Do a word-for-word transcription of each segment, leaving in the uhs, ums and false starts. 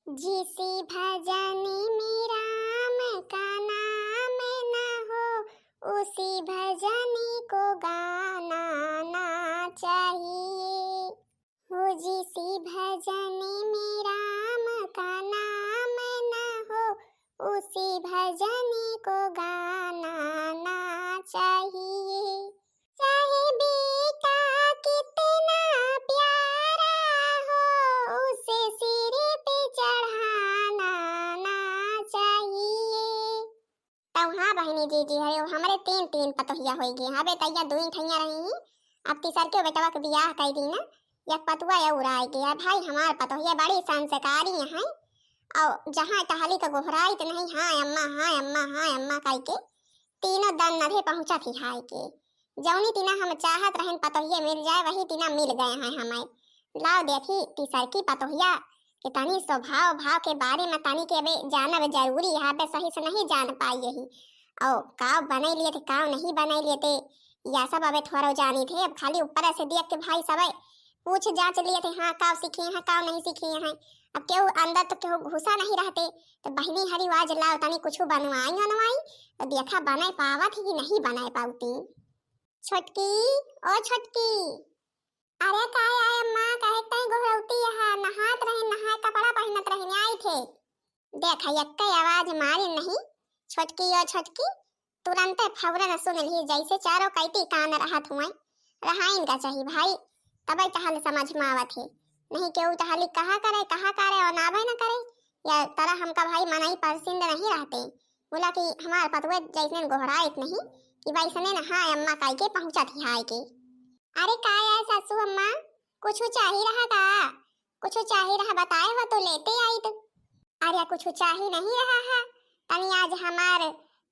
जिसी भजन में राम का नाम न हो, उसी भजन को गाना ना चाहिए। हो जिसी भजन में राम का नाम न हो, उसी भजन को गाना ना चाहिए। चाहे बेटा कितना प्यारा हो, उसे सिर पे चढ़ाना ना चाहिए। तउ हाँ बहिनी जीजी, हरे हमरे तीन तीन पतोहिया होइ गए। हाँ बेटैया दुई ठैया रही, अब तीसरके बेटवा के बियाह कइ दीना, एक पतुआ अउर आइ गया। भाई हमार पतोहिया बड़ी संस्कारी हैं, अउर जहाँ टहली तो गोहराइत नहीं, हाँ अम्मा, हाँ अम्मा, हाँ अम्मा कइ के। तीनों दन नधे पहुँचत ही हाय के। जौनी तिना हम चाहत रहन पतोहिया मिल जाए, वही तिना मिल गए हैं हमें। लाओ देखी तीसरकी पतोहिया के तनी स्वभाव भाव के बारे में तनी के अबे जानब जरूरी है, अबे सही से नहीं जान पाई यही। और काव बनाई लिए थे, काव नहीं बनाई लिए थे, या सब अबे थोड़ा जानी थे। अब खाली ऊपर से देख के भाई सब पूछ जांच लिए थे, हाँ काव सीखी हैं, काव नहीं सीखी हैं। अब केहू अंदर तो केहू घुसा नहीं रहते, तो बहिनी हरी आज लाओ तनी कुछ बनवाई, बनवाई तो देखा बनाए पावत ही कि नहीं बनाए पावती। छोटकी, ओ छोटकी। अरे काहे आए अम्मा, काहे तई गोहरौती यहाँ? नहात रही, नहाए कपड़ा पहनत रही, आई थे। देख, यक्के आवाज मारी नहीं, छोटकी ओ छोटकी, तुरंते फौरन सुन ली, जैसे चारों कैती कान रहत हुए। रहाइन का चाही भाई, तबे टहल समझ में आवत है। नहीं केहू टहली कहा करे, कहा करे और नाभे न करे, या तरह हमका भाई मनई पसंद नहीं रहते। बोला कि हमार पतुए जैसने गोहराइत नहीं कि वैसने न हाय अम्मा कइ के पहुँचत ही हाय के। अरे का यार सासू अम्मा, कुछ चाही रहा का? कुछ चाही रहा बताए हो तो लेते आई तो। अरे कुछ चाही नहीं रहा है, तनी आज हमार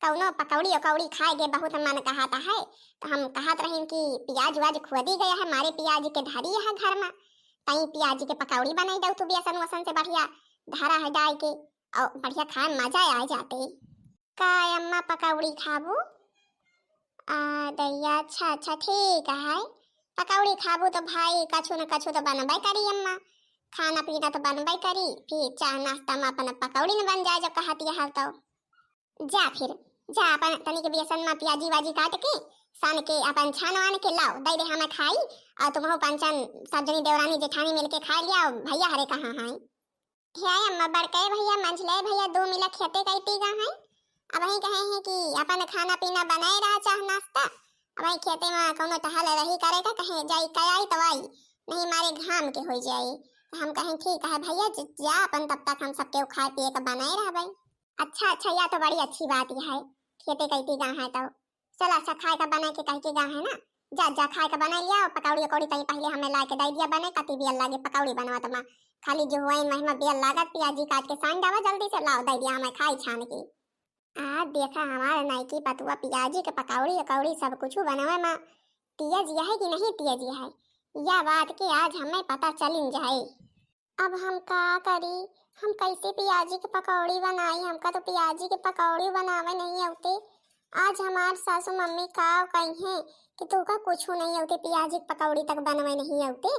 कौनो पकौड़ी उकौड़ी खाए के बहुत मन कहत है, तो हम कहत रहिन कि प्याज व्याज खोदी गया है, मारे प्याज के धरी है घर में, तई प्याज के पकौड़ी बनाई दऊ तू बेसन वसन से बढ़िया धरा है डाल के, और बढ़िया खाए मजा आ जाते। का अम्मा पकौड़ी खाबू? आ दैया, अच्छा अच्छा ठीक है, पकौड़ी खाबू तो भाई कछु न कछु तो बनबे करी अम्मा, खाना पीना तो बनबे करी, फिर चाह नाश्ता में अपन पकौड़ी न बन जाए जो कहत यह तो। जा फिर, जा अपन तनिक बेसन में प्याजी वाजी काट के सान के अपन छान वान के लाओ, दे दे हमें खाई, और तुमहू पंचन सब जनी देवरानी जेठानी मिल के खा लिया, भैया हरे कहाँ हैं? हे अम्मा, बड़के भैया, मंझले भैया दो मिला खेते कइती गा हैं। अबहीं कहे हैं कि अपन खाना पीना बनाए रहा, चाह नाश्ता। अबहीं खेते में कौनो टहल रही करे का, कहे जाई कयाई तवाई, नहीं मारे घाम के होई जाई। तो हम कहें ठीक है भैया, ज-, जा अपन, तब तक हम सबके खाए पिए का बनाए रहबे। अच्छा अच्छा, या तो बड़ी अच्छी बात यह है, खेते कइती गा है तो चला, अच्छा, खाए का बनाए के कह के गा है ना, जा, जा, खाए का बनाए लिया, और पकौड़ी उकौड़ी तनी पहले हमें लाए के दे दिया बने, कति बियल लागे पकौड़ी बनवा तमा, खाली जो हुआ महिमा बियल लागत, प्याजी काट के सान डावा, जल्दी से लाओ, दे दिया हमें खाई छान के। आ देखा, हमारे नईकी पतुआ प्याजी के पकौड़ी उकौड़ी सब कुछ बनवे में तेज है कि नहीं तेज है, या बात के आज हमें पता चलिन जाए। अब हम का करी, हम कैसे पियाजी के पकौड़ी बनाई? हमका तो पियाजी के पकौड़ी बनावे नहीं आवते। आज हमार सासू मम्मी का कही हैं कि तू का कुछ नहीं आवते, पियाजी के पकौड़ी तक बनवे नहीं आवते।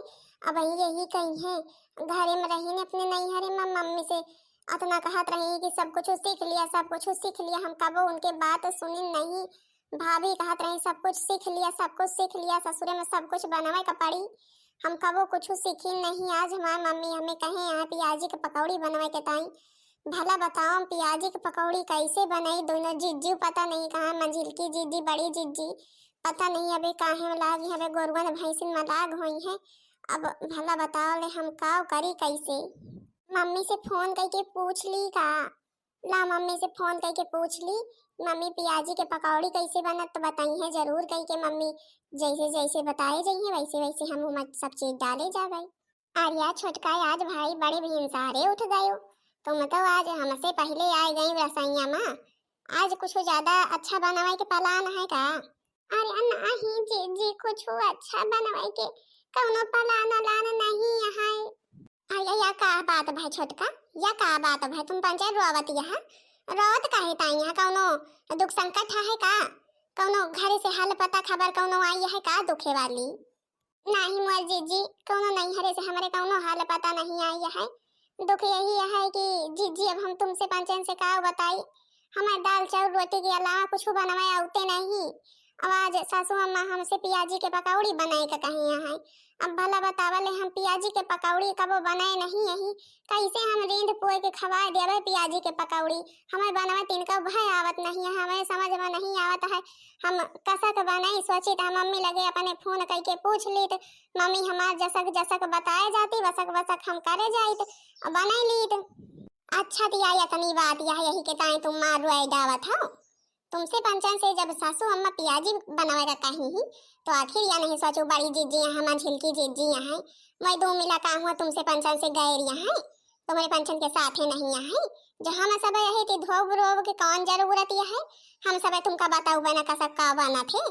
अब यही कही हैं, घरे में रही ने अपने नैहरे में, मम्मी से अतना कहत रही कि सब कुछ सीख लिया, सब कुछ सीख लिया। हम कबो उनके बात सुनी नहीं। भाभी कहत रही, "सब कुछ सीख लिया, सब कुछ सीख लिया, ससुरे में सब कुछ बनवे का पड़ी।" हम कबो कुछ सीखी नहीं। आज हमार मम्मी हमें कहे, "यहाँ पियाजी के पकौड़ी बनवे के ताई।" भला बताओ, हम पियाजी के पकौड़ी कैसे बनाई? दोनों जिज्जी पता नहीं कहाँ, मंझिलकी जिज्जी, बड़ी जिज्जी, पता नहीं अबे काहे में लाग, अबे गोरुअन भैंसिन में लाग होई है। अब भला बताओ ले, हम का करी कैसे? मम्मी से फोन करके पूछ ली का? ला मम्मी से फोन करके पूछ ली, मम्मी पियाजी के पकौड़ी कैसे बनत तो बताई है जरूर कह के। मम्मी जैसे जैसे बताए जाइए वैसे वैसे हम उमा सब चीज डाले जाबे। अरे छोटका, आज भाई बड़े भिनसारे उठ गयो, तुम तो आज हमसे पहले आए गई रसोइया में। आज कुछ ज्यादा अच्छा बनावे के प्लान है का? अरे नहीं जीजी, कुछ अच्छा बनावे के कौनो प्लान उलान नहीं है। अरे या का बात भाई छोटका, या का बात भाई, तुम पंचायत रोवत यहाँ, रोवत काहे ताई? यहाँ कौनो दुख संकट है का? कौनो घरे से हाल पता खबर कौनो आई है का दुखे वाली? नहीं मोर जीजी, कौनो नैहरे से हमरे कौनो हाल पता नहीं आई है। दुख यही है कि जिज्जी, अब हम तुमसे पंचन से का बताई, हमार दाल चाउर रोटी के अलावा कुछ बनवाए आउते नहीं। अब आज सासू अम्मा हमसे पियाजी के पकौड़ी बनाए के कही है। अब भला बतावा ले, हम पियाजी के पकौड़ी कबो बनाए नहीं यही, कैसे हम रींध पोए के खवाए देवे पियाजी के पकौड़ी? हमें बनवे तिनको भय आवत नहीं है, हमें समझ में नहीं आवत है। हम कसक बनाई, सोची त हम मम्मी लगे अपने फोन करके पूछ ली त मम्मी हमार जसक जसक बताए जाती, वसक वसक हम करे जाइत, बनाई लीत। अच्छा तिया, इतनी बात यह, यही के ताई तुम मार रुआई डावत हो। तुमसे पंचन से जब सासू अम्मा पियाजी बनावे का कही ही, तो आखिर या नहीं सोचू बड़ी जिज्जी यहाँ, हमार झिलकी जिज्जी यहाँ, मैं दो मिला का हुआ तुमसे पंचन से गैर यहाँ, तुम्हारे पंचन के साथ ही नहीं यहाँ, जो हम सब यही थी धोब रोब के कौन जरूरत यह है, हम सब तुमका बताऊ बना का सब का बना थे।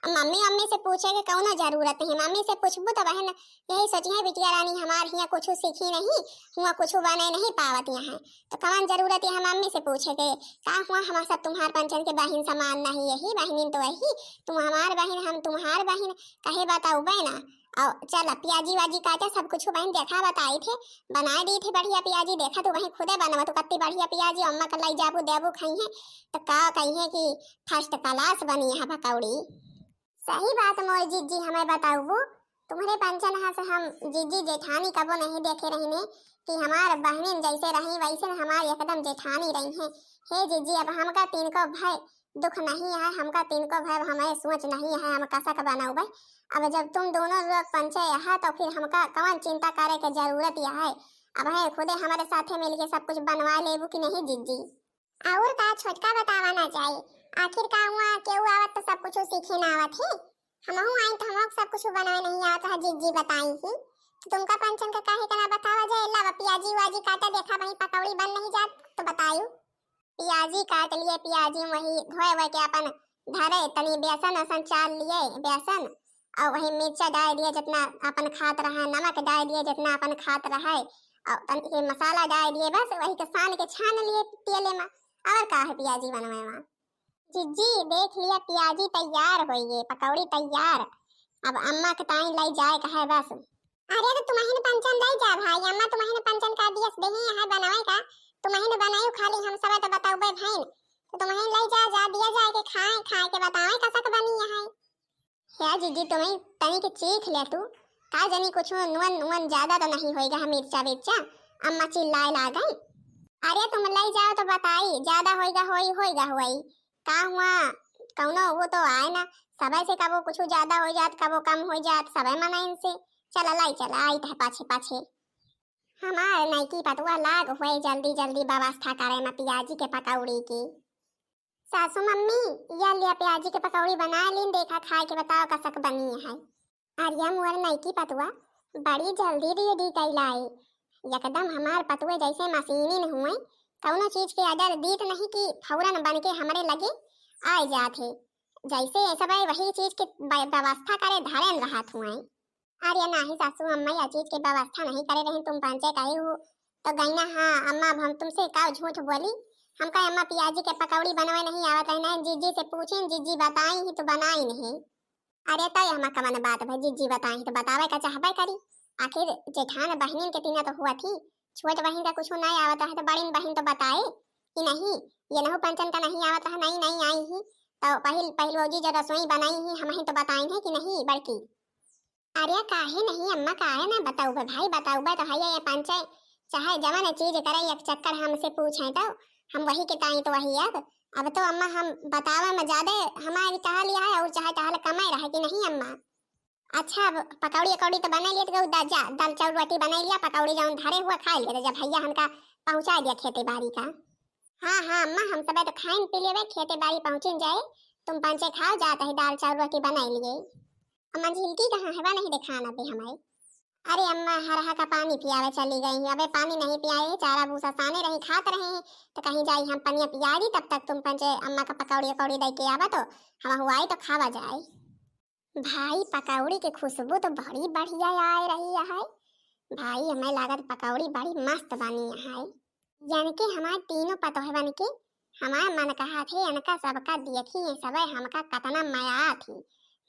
मम्मी, मम्मी से पूछे के कौनो जरूरत नहीं, मम्मी से पूछबू तो बहन यही सोचिहे बिटिया रानी हमार हियाँ कुछ सीखी नहीं, हुआ कुछ बने नहीं पावत यहाँ। तो कौन जरूरत है हम मम्मी से पूछे के? का हुआ, हम सब तुम्हार पंचन के बहिन समान नहीं, यही बहिनिन तो वही, तुम हमार बहिन, हम तुम्हार बहिन, कहे बताऊ बे ना। और चल, पियाजी वाजी काटे, सब कुछ बहिन देखा बताई थे, बनाए दी थे बढ़िया पियाजी, देखा तू वहीं खुदे बनवा, तू कत्ती बढ़िया पियाजी, अम्मा का लाई जाबू देबू खाई है, तो का कही है कि first class बनी है पकौड़ी। सही बात मोर जिज्जी, हमें बताऊ, तुम्हरे पंचन हा से हम जिज्जी जेठानी कबो नहीं देखे रहने कि हमार बहनिन जैसे रही वैसे हमार एकदम जेठानी रही हैं। हे जिज्जी, अब हमका तिनको भय दुख नहीं है, हमका तिनको भय हमें सोच नहीं है, हम कसक बनौबे। अब जब तुम दोनों लोग पंचे यहाँ तो फिर हमका कौन चिंता करे के जरूरत यह है? अब है खुदे हमारे साथे मिलके सब कुछ बनवा लेबू कि नहीं जिज्जी? और का छोटका बतावा ना जाए, आखिर का हुआ, केहू आवत तो सब कुछ सीखे ना आवत है। हमहू आई तो हमहू सब कुछ बनावे नहीं आवत है, जिज्जी बताई ही। तो तुमका पंचन का काहे के ना बतावा जाए? लावा पियाजी वाजी काटा, देखा वही पकौड़ी बन नहीं जात तो बतायू। पियाजी काट लिए, पियाजी वही धोए हुए के अपन धरे, तनी बेसन असन चाल लिए, बेसन और वही मिर्चा डाल दिए जितना अपन खात रहे, नमक डाल दिए जितना अपन खात रहे, और तनी के मसाला डाल दिए, बस वही के सान के छान लिए तेले में। और का है पियाजी बनवे में? जिज्जी देख लिया, पियाजी तैयार हो गए, पकौड़ी तैयार। अब अम्मा के ताई लाई जाए का है बस। अरे तो तुम्हें पंचन लाई जा भाई, अम्मा तुम्हें पंचन का दियस देही यहाँ बनावे का, तुम्हें बनायू खाली, हम सब तो बताऊबे भाई, तो तुम्हें लाई जा, जा दिया जाए के खाए, खाए के बतावे कसक बनी यहाँ। हे जिज्जी, तुम्हें तनी के चीख ले तू, का जानी कुछ नुअन नुअन ज्यादा तो नहीं होएगा है मिर्चा विर्चा, अम्मा चिल्लाए लागई। अरे तुम लई जाओ तो बताई, ज्यादा होएगा होई, होएगा होई। का हुआ, कौनो वो तो आए ना, सबे से कबो कुछ ज्यादा हो जात, कबो कम हो जात, सबे मना इनसे। चला लाई चला, आई तह पाछे पाछे। हमार नईकी पतुआ लाग हुए जल्दी जल्दी व्यवस्था करे में पियाजी के पकौड़ी की। सासू मम्मी, या लिया पियाजी के पकौड़ी बना लीन, देखा खाए के बताओ कसक बनी है। अरे मोर नईकी पतुआ बड़ी जल्दी ready कैला है, एकदम हमार पतुए जैसे मशीनिन हुए, कौनो चीज के order दीत नहीं कि फौरन बन के हमरे लगे आए जात है, जैसे सब वही चीज के ब-, व्यवस्था करे धरेन रहत हुए। अरे नाही सासू अम्मा, या चीज के व्यवस्था नहीं करे रही, तुम पंचे कही हो तो गईना। हाँ अम्मा, अब हम तुमसे का झूठ बोली, हमका अम्मा पियाजी के पकौड़ी बनवे नहीं आवत है, नहीं जिज्जी से पूछी, जिज्जी बताई ही तो बनाई नहीं। अरे तय हमा कवन बात भाई, जिज्जी बताई ही तो बतावे का चाहबे करी, आखिर जेठान बहनिन के तीना तो हुआ थी, छोट बहन का कुछ नहीं आवत है तो बड़िन बहन तो बताए कि नहीं, ये नहु पंचन का नहीं आवत है, नहीं नहीं आई ही तो पहिल पहिलौजी जो रसोई बनाई ही हम ही तो बताई है कि नहीं बड़की। अरे काहे नहीं अम्मा, काहे ना बताऊबे भाई, बताऊबे तो है ये पंचे, चाहे जवन चीज करे एक चक्कर हमसे पूछे तो हम वही के ताई तो वही। अब अब तो अम्मा हम बतावे में ज्यादा हमारी टहल है और चाहे टहल कमे रहे कि नहीं अम्मा। अच्छा अब पकौड़ी अकौड़ी तो बना लिया तो दा-, जा दाल चाउर रोटी बना लिया, पकौड़ी जौन धरे हुआ खा लिया, तो जब भैया हमका पहुँचा दिया खेते बाड़ी का। हाँ हाँ अम्मा, हम सब तो खाइन पी लेवे, खेते बाड़ी पहुँचिन जाए, तुम पंचे खाओ, जात ही दाल चाउर रोटी बना लिए। अम्मा झिलकी कहाँ है, वह नहीं देखाना बे हमारे। अरे अम्मा, हरहा का पानी पियावे चली गई है, अबे पानी नहीं पियाए, चारा भूसा साने रही खात रहे हैं, तो कहीं जाई हम पनिया पिया दी, तब तक तुम पंचे अम्मा का पकौड़ी अकौड़ी दे के आवा तो हम हुआई तो खावा जाए। भाई पकौड़ी के खुशबू तो बड़ी बढ़िया आए रही है भाई, हमें लागत पकौड़ी बड़ी मस्त बनी है। यानी कि हमारे तीनों पतोहवन के हमार मन कहा थे, इनका सबका देखी, ये सबे हमका कतना मया थी,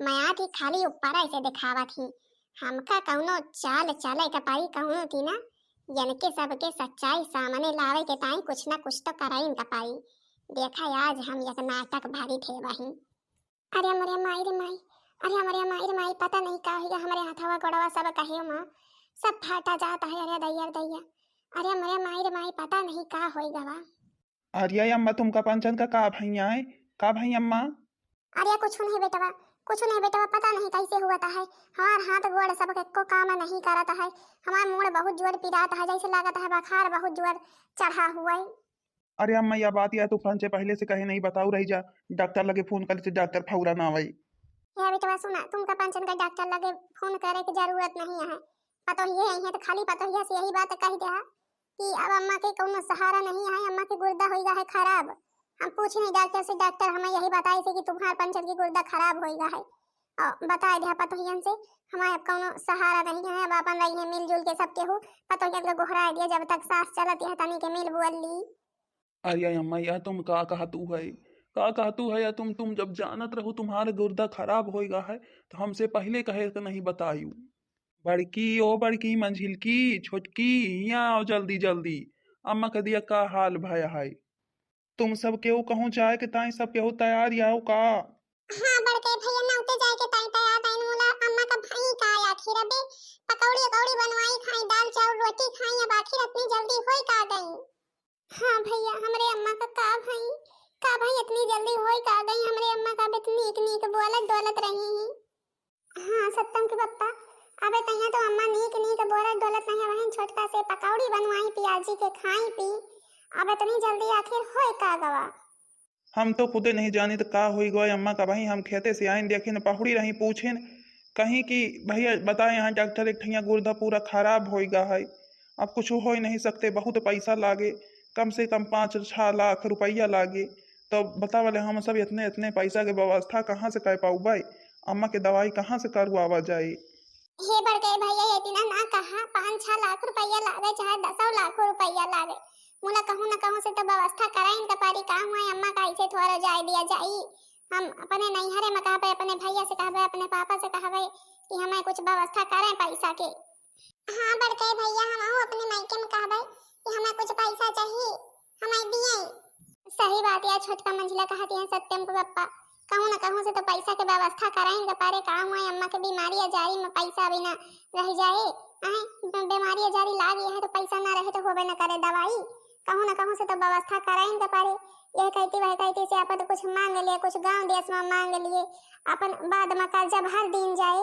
मया थी, खाली ऊपर ऐसे दिखावा थी। हमका कौनो चाल चले के पड़ी, कौनो की ना यनके सबके सच्चाई सामने लावे के ताई कुछ ना कुछ तो कराइन का पाई। देखा, आज हम एक नाटक भारी ठेवाही। अरे हमरे माई रे माई, अरे हमरे माई रे माई, पता नहीं का होइगा, हमरे हथवा गोड़वा सब कहे माँ, सब फाटा जात है। अरे दैया रे दैया, अरे हमरे माई रे माई, पता नहीं का होइगा बा। अरे अम्मा, तुमका पंचन का का भैया है? का भई अम्मा? अरे कुछ नहीं बेटवा, कुछ नहीं बेटवा, पता नहीं कैसे हुआ है, हमार हाथ गोड़ सब एको काम नहीं करत है, हमार मूड़ बहुत जोर पिरात है, जैसे लागत है बुखार बहुत जोर चढ़ा हुआ है। अरे अम्मा, या बात या तू पंचे पहले से कहे नहीं बताऊ रही जा, डॉक्टर लगे फोन करे से डॉक्टर फौरन आवै। या बेटवा सुना, तुमका पंचन का डॉक्टर लगे फोन करे के जरूरत नहीं है, पतोहिए है तो खाली पतोहिया से यही बात कह दे कि अब अम्मा के कौनो सहारा नहीं है, अम्मा के गुर्दा होइगा है खराब। हम पूछे नहीं डॉक्टर से, डॉक्टर हमें यही बताए थे कि तुम्हार पंचन की गुर्दा खराब होइगा है, और बताए दे पतोहियन से हमारे अब कौनो सहारा नहीं है, अब अपन रही है मिलजुल के सब केहू, पतोहियन के गोहराए दिया जब तक सांस चलत है तनी के मिल बुअल ली। अरे अम्मा, या तुम का कहतू है, का कहतू है या तुम? तुम जब जानत रहू तुम्हारे गुर्दा खराब होइगा है, तो हमसे पहले कहे के नहीं बतायू? बड़की, ओ बड़की, मंझिलकी, छोटकी, हियाँ आओ जल्दी जल्दी। अम्मा के दिया का हाल भया है? तुम सब केहू कहूँ जाए के ताई सब केहू तैयार याओ का? हाँ बड़के भैया, नौते जाए के ताई तैयार ताई मुला। अम्मा का भाई का आखिर अबे पकौड़ी अकौड़ी बनवाई खाई, दाल चाउर रोटी खाई, अब आखिर इतनी जल्दी होई का गई? हाँ भैया, हमरे अम्मा का का भई, का भई इतनी जल्दी होई का गई? हमरे अम्मा का अब इतनी नीक नीक बोलत डोलत रही ही। हाँ सत्तम के पप्पा, अब तैया तो अम्मा नीक नीक बोलत डोलत नहीं, वहीं छोटका से पकौड़ी बनवाई पियाजी के खाई पी, अब इतनी जल्दी आखिर होई का गवा? हम तो खुदे नहीं जानी तो का होई गवा अम्मा का भाई। हम खेते से आइन देखेन पहुड़ी रही पूछेन कहीं कि भैया बताए यहाँ डॉक्टर एक ठैया गुर्दा पूरा खराब होई गा है, अब कुछ हो ही नहीं सकते, बहुत पैसा लागे, कम से कम पाँच छः लाख रुपया लागे। तो बतावले हम सब इतने इतने पैसा के व्यवस्था कहाँ से कर पाउबे, अम्मा के दवाई कहाँ से करवावा जाए? हे बड़के भैया, ये इतना ना कहा, पाँच छः लाख रुपया लागे चाहे दसों लाखों रुपया लागे, मुला कहूँ न कहूँ से तो व्यवस्था कराइन के परी। का हुआ अम्मा का ऐसे थोड़ा जाए दिया जाई? हम अपने नैहरे में कहबे, अपने भैया से कहबे, अपने पापा से कहबे कि हमें कुछ व्यवस्था करें पैसा के। हाँ बड़के भैया, हमहू अपने मायके में कहबे कि हमें कुछ पैसा चाहिए, हमें दिए। सही बात या छोटका मंझिला कहत हैं सत्यम के पप्पा, कहूँ न कहूँ से तो पैसा के व्यवस्था कराइन के परे। का हुआ अम्मा के बीमारी आजारी में पैसा बिना रह जाए, आए, ब-, बीमारी आजारी लाग गई है तो पैसा ना रहे तो होबे न करे दवाई, कहूँ न कहूँ से तो व्यवस्था कराइन के परे। यह कहती वह कहती से अपन कुछ मांग लिए, कुछ गाँव देश में मांग लिए, अपन बाद में कर्जा भर दीन जाए।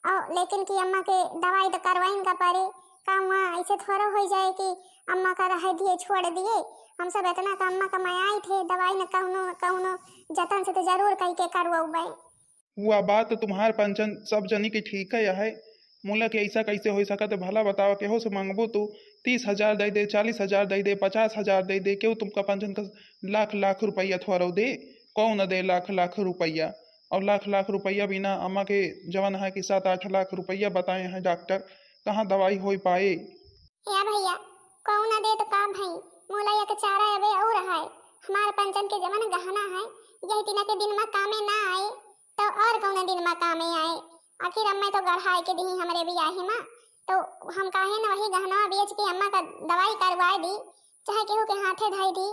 और लेकिन कि अम्मा के दवाई तो करवाइन का परे, का हुआ ऐसे थोड़ा हो जाए कि अम्मा का रह दिए छोड़ दिए। हम सब इतना का अम्मा का मयाई थे, दवाई न कहूनो न कहूनो जतन से तो जरूर कह के करवाउबे। हुआ बात तो तुम्हार पंचन सब जनी की ठीक है, है मुला के ऐसा कैसे हो सकत है? भला बताओ, केहू से मांगबो तो तीस हजार दे दे, चालीस हजार दे दे, पचास हजार दे दे, केहू तुमका पंचन का लाख लाख रुपया थोड़ो दे, कौन दे लाख लाख रुपया? और लाख लाख रुपया बिना अम्मा के जवन है कि सात आठ लाख रुपया बताए हैं डॉक्टर, कहाँ दवाई हो पाए? या भैया, कौन दे तो का भाई, मोला एक चारा अबे और है, हमार पंचन के जवन गहना है, यही दिना के दिन में कामे ना आए, तो और कौन दिन में कामे आए? आखिर अम्मा तो गढ़ाए के दी हमरे बियाहे में, तो हम काहे न वही गहना बेच के अम्मा का दवाई करवाए दी, चाहे केहू के हाथे धई दी,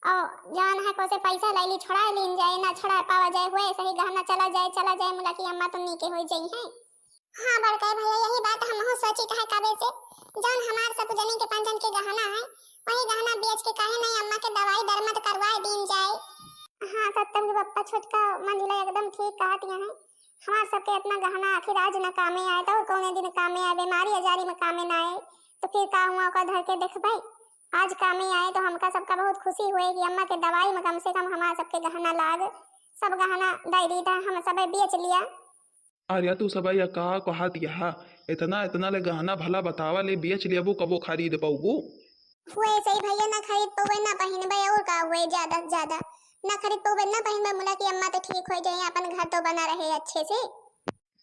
और जवन है कोसे पैसा ले ली, छोड़ा लीन जाए, ना छोड़ा पावा जाए, हुए सही गहना चला जाए, चला जाए, मुला की अम्मा तो नीके हो जाई है। हाँ बड़का भैया, यही बात हमहू सोची कहे कबे से, जौन हमार सब जनी के पंचन के गहना है, वही गहना बेच के काहे नहीं अम्मा के दवाई दरमद करवाए दीन जाए। हाँ सत्तम के पप्पा, छोटका मंझिला एकदम ठीक कहत हैं, हमार सबके इतना गहना आखिर आज न कामे आए तो कौने दिन कामे आए, बीमारी आजारी में कामे ना आए, तो फिर का हुआ ओका धर के देखबे, आज कामे आए तो हमका सबका बहुत खुशी हुए कि अम्मा के दवाई में कम से कम हमार सबके गहना लाग, सब गहना दे दी था, हम सबे बेच लिया। अरे तू सब या का कहत यहा, इतना इतना ले गहना भला बतावा ले बेच लेबू कबो खरीद पौबू? हुए सही भैया, ना खरीद पौबे ना पहिनबे और का हुए ज्यादा से ज्यादा, ना खरीद पौबे ना पहिनबे, मुला की अम्मा तो ठीक हो जाए, अपन घर तो बना रहे अच्छे से।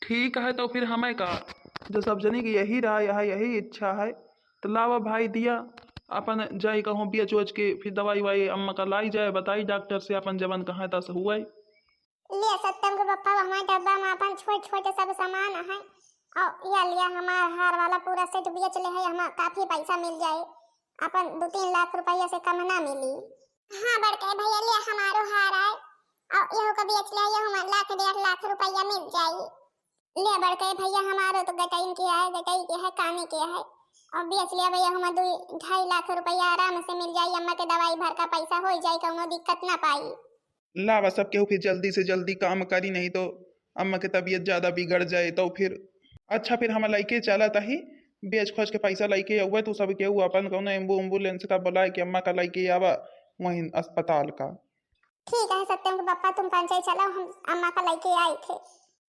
ठीक है तो फिर हमें का, जो सब जनी की यही राय है, यही इच्छा है, तो लावा भाई दिया, अपन जाई कहूँ बेच वेच के फिर दवाई वाई अम्मा का लाई जाए, बताई डॉक्टर से अपन जवन कहाँ तस हुए। ले सत्तम के पप्पा, हमारे डब्बा में अपन छोट छोट सब सामान है, और या लिया हमार हार वाला पूरा सेट बेच ले है, हमार काफी पैसा मिल जाए, अपन दो तीन लाख रुपया से कम ना मिली। हाँ बड़के भैया, लिया हमारो हार आए, और यहो का बेच लिया, यहो में लाख डेढ़ लाख रुपया मिल जाई। ले बड़के भैया, हमारो तो गटइन के है, गटई के है, काने के है, और बेच लिया भैया, हम दो ढाई लाख रुपया आराम से मिल जाई, अम्मा के दवाई भर का पैसा हो जाई, कौनो दिक्कत ना पाई। लावा सब केहू फिर जल्दी से जल्दी काम करी, नहीं तो अम्मा के तबीयत ज्यादा बिगड़ जाए तो फिर। अच्छा, फिर हम लइके चलत ही, बेच खोज के पैसा लइके अउबे, तू सब केहू अपन कौनो एम्बु-, एम्बुलेंस का बुलाए के अम्मा का लइके आवा वहीं अस्पताल का। ठीक है सत्यम के पप्पा, तुम पंचे चलो, हम अम्मा का लइके आई थे।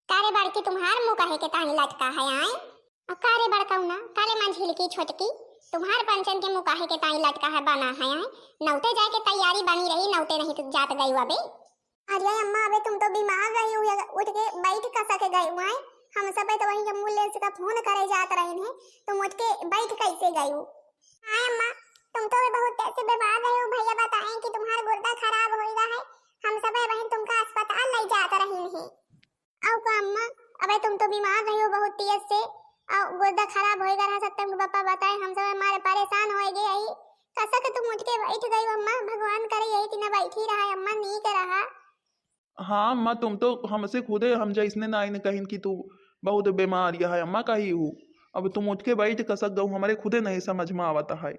का रे बड़की, तुम्हार मुँह काहे के ताई लटका है आए? और का रे बड़कौना, का ले मंझिलकी छोटकी, तुम्हार पंचन के मुँह काहे के ताई लटका है बना है आए? नौते जाए के तैयारी बनी रही, नौते नहीं तो जात गई अबे। अरे अम्मा, अबे तुम तो बीमार रही हुई, उठ के बैठ कसक गई हुआ है। हम सब तो वहीं एम्बुलेंस का फोन करे जात रहे हैं, तुम उठ के बैठ कैसे गई हो? हाँ अम्मा, तुम तो बहुत तेज से बीमार रहे हो, भैया बताएं कि तुम्हारा गुर्दा खराब हो गया है, हम सब बहन तुमका अस्पताल ले जात रही हैं। अउ का अम्मा, अबे तुम तो बीमार रही हो बहुत तेज से, और गुर्दा खराब हो गया रहा, सत्यम के पापा बताए, हम सब हमारे परेशान हो गए यही, कसक तुम उठ के बैठ गई हो अम्मा, भगवान करे यही दिन बैठी रहा अम्मा, नीक रहा। हाँ अम्मा, तुम तो हमसे खुदे हम जैसने नाइन कहिन कि तू बहुत बीमार यह है अम्मा कही हूँ। अब तुम उठ के बैठ कसक गऊ, हमारे खुदे नहीं समझ में आवत है।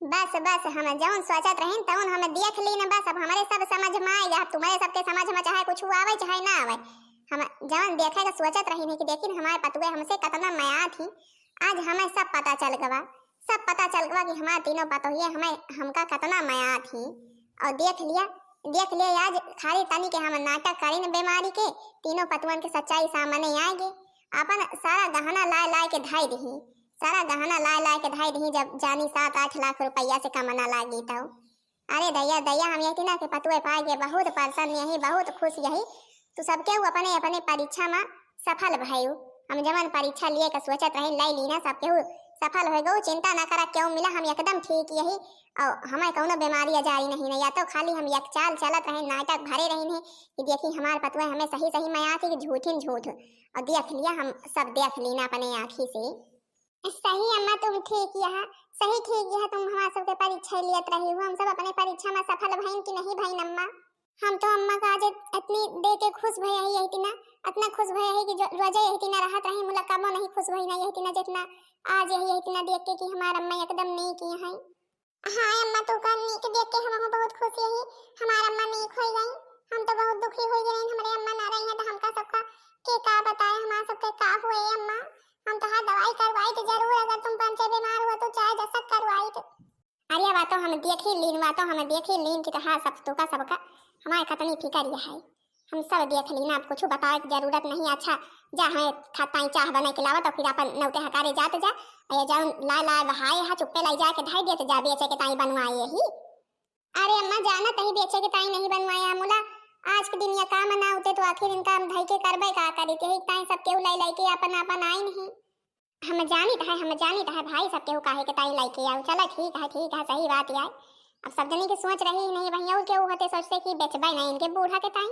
बस बस, हम जौन सोचत रहिन तौन हम देख लीन। बस अब हमारे सब समझ में आए, अब तुम्हारे सबके समझ में चाहे कुछ आवे चाहे ना आवे, हम जौन देखे के सोचत रहिन है कि देखिन हमारे पतुए हमसे कितना मया थी, आज हमें सब पता चल गवा। सब पता चल गवा कि हमार तीनों पतोहिए हमें, हमका कितना मया थी। और देख लिया, देख लिया, आज खाली तनी के हम नाटक करिन बीमारी के, तीनों पतुअन के सच्चाई सामने आएगी। अपन सारा गहना लाए लाए के धाई दही, सारा गहना लाए लाए के धाई दही, जब जानी सात आठ लाख रुपया से कम ना लागी तो। अरे दैया, दैया, हम यही ना के पतुए पाए के बहुत प्रसन्न यही, बहुत खुश यही। तू सबके अपने अपने परीक्षा में सफल भयू। हम जवन परीक्षा लिए के सोचत रहे, लई लीना, सब केहू सफल हो गऊ। चिंता ना करा, केहू मिला, हम एकदम ठीक यही। और हमें कौनो बीमारी अजारी नहीं, नहीं, या तो खाली हम एक चाल चलत रहे, नाटक भरे रही नहीं कि देखी हमार पतुआ हमें सही सही मया थी कि झूठिन झूठ। और देख लिया, हम सब देख लीना अपने आँखी से। सही अम्मा, तुम ठीक यहा, सही ठीक यहा, तुम हमार सबके परीक्षा लियत रही हो, हम सब अपने परीक्षा में सफल भइन कि नहीं भइन अम्मा? हम तो अम्मा का आज इतनी दे के खुश भय है यही तिना, इतना खुश भय है कि जो रोजे यही तिना रहत रही, मुला कबो नहीं खुश भई ना यही तिना जितना आज यही, यही तिना देख के कि हमार अम्मा एकदम नीक है। हाँ अम्मा, तू का नीक देख के हम बहुत खुश यही, हमार अम्मा नीक हो गई। हम तो बहुत दुखी हो गए, हमारे अम्मा ना रही है तो हमका सबका के का बताए, हमार सबके का हुए अम्मा। हम तो हर दवाई करवाई तो जरूर, अगर तुम पंचे बीमार हुआ तो चाहे जसक करवाई तो। अरे वा तो हम देखी लीन, वा तो हम देखी लीन कि तोहार सब तोका सबका हमारे कतनी फिकर यह है। हम सब देख लीन, अब कुछ बतावे की जरूरत नहीं। अच्छा जा, हमें खा ताई चाह बना के लावा तो फिर अपन नौते हकारे जात जा। ये जाओ लाए लाए बहाए हा चुप्पे लाई जाके धाई देत जा बेचे के ताई बनवाए यही। अरे अम्मा, जानत ही बेचे के ताई नहीं बनवाए हा मुला, आज के दिन या काम ना होते तो आखिर इनका हम धई के करबे का करी, यही ताई सब केहू लाई लाई के अपन अपन आई नहीं। हम जानित है, हम जानित है भाई, सब केहू काहे के ताई लइके आऊ। चला ठीक है, ठीक है, सही बात है। अब सब जनी के सोच रही नहीं वहीं, और केहू होते सोचते कि बेचबे नहीं इनके बूढ़ा के ताई,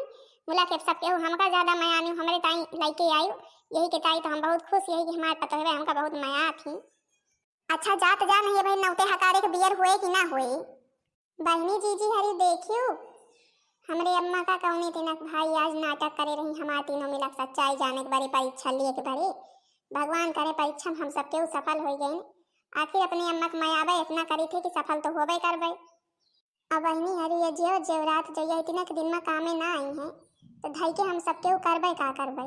मुला के सब केहू हमका ज्यादा मयानी हमरे ताई लइके आऊ। यही के ताई तो हम बहुत खुश यही कि हमारे पतोहवे हमका बहुत मया थी। अच्छा जात जा नहीं भाई, नौते हकारे के बियर हुए कि ना हुए? बहिनी जीजी हरी देखियो, हमरे अम्मा का कौने तिनक भाई आज नाटक करे रही, हमार तीनों मिलक सच्चाई जाने के बरे परीक्षा लिए के बरे। भगवान करे परीक्षा में हम सब केहू सफल हो गए। आखिर अपने अम्मा के मयाबे इतना करी थे कि सफल तो होबे करबे। अब बहिनी हरी ये जियो जेवरात जो यही तिनक दिन में कामे ना आई हैं, तो धई के हम सब केहू करबे का करबे।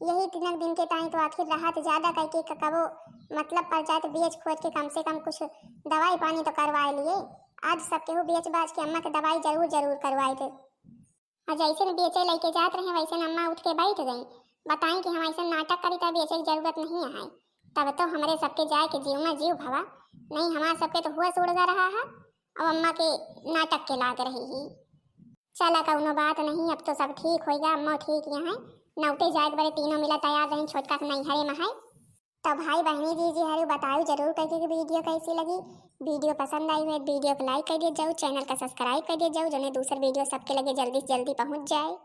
यही तिनक दिन के ताई तो आखिर रहत ज्यादा कह के कबो मतलब पर जाए तो बेच खोज के कम से कम कुछ दवाई पानी तो करवाए लिए। आज सब केहू बेच बाज के अम्मा के दवाई जरूर जरूर करवाए दे। और जैसे न बेचे लेके जात रहे वैसे न अम्मा उठ के बैठ गई। बताई कि हम ऐसे नाटक करी तो बेचे की जरूरत नहीं है। तब तो हमरे सबके जाए के जीव में जीव भवा, नहीं हमार सबके तो हुआ उड़ जा रहा है। अब अम्मा के नाटक के लाग रही ही। चला कौनो बात नहीं, अब तो सब ठीक होइगा, अम्मा ठीक यहाँ है। नौते जाए के बरे तीनों मिला तैयार रही, छोटका के नैहरे में है। तो भाई बहनी जीजी हरु बताओ जरूर करके कि वीडियो कैसी लगी। वीडियो पसंद आई हुई वीडियो को लाइक कर दिया जाओ, चैनल का सब्सक्राइब कर दिया जाओ, जने दूसर वीडियो सबके लगे जल्दी से जल्दी पहुँच जाए।